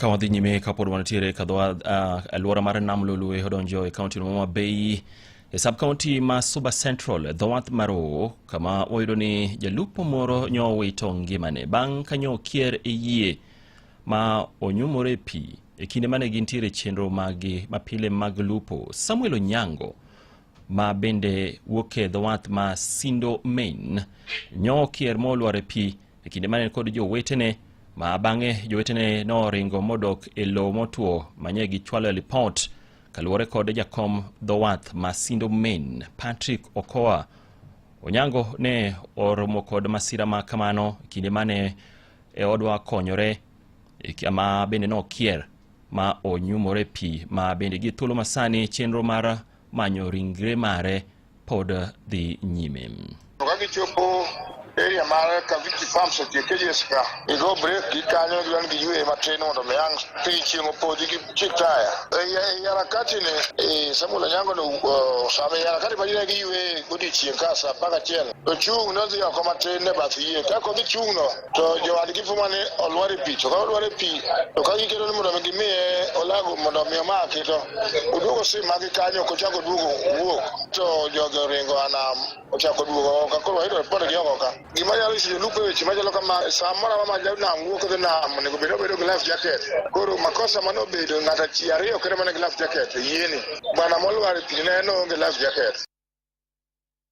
Ka wadhi nyime kapod wantiere ka dho alwora mar Nam Lolwe odonjo e kaunti no ma Bay e sub county ma Suba Central e dho wath mar Rowo kama wayudo ni jalupo moro nyo owito ngimane bang' ka nyo okier e yie ma onyumore e pi e kinde mane gintiere e chenro maggi mapile mag lupo. Samuel Onyango ma bende wuok e dho wath ma Sindo Main nyo okier molwar e pi e kinde mane kod jowetene ma bang'e jowetene noringo modok e lowo motwo manye gichwalo e lipot kaluwore kod jakom dho wath ma Sindo Main Patrick Okoa. Onyango ne oromo kod masira ma kamano e kinde mane e odwa konyore e ma bende nokier ma onyumore pi ma bende gi thuolo masani chenro mar manyo ringre mare pod dhi nyime. To ka gichopo area mar Kaviti Farms e tie KJS ka, gigo break gi kanyo gidwa ni giywe matin mondo mi ang' piny chieng' opodhi gi chik taya. Ei harakati ni, eh, Samuel Onyango no sama ei harakati ma ne giywe godiechieng' ka saa 11 to chung' nodhi oko matin e bath yie. Kaka odhi chung' no to jowadgi fuma ni olwar e pi. To ka olwar e pi to ka giketo ni mondo mi gimiye olago mondo mi omaki to oduogo sima gi kanyo ok ochako oduogo wuok to jogi oringo a nam ochako oduogo oko koro wayudo ripot gi oko ka. Gima anyalo nyiso jolupo e weche machalo kama saa moro amora ma janam wuok dhi nam onego bed ni obedo gi life jacket. Koro makosa mane obedo ng'ato ji ariyo kende mane gi life jacket e yieni. Bwana molwar e pi ne en oonge life jacket.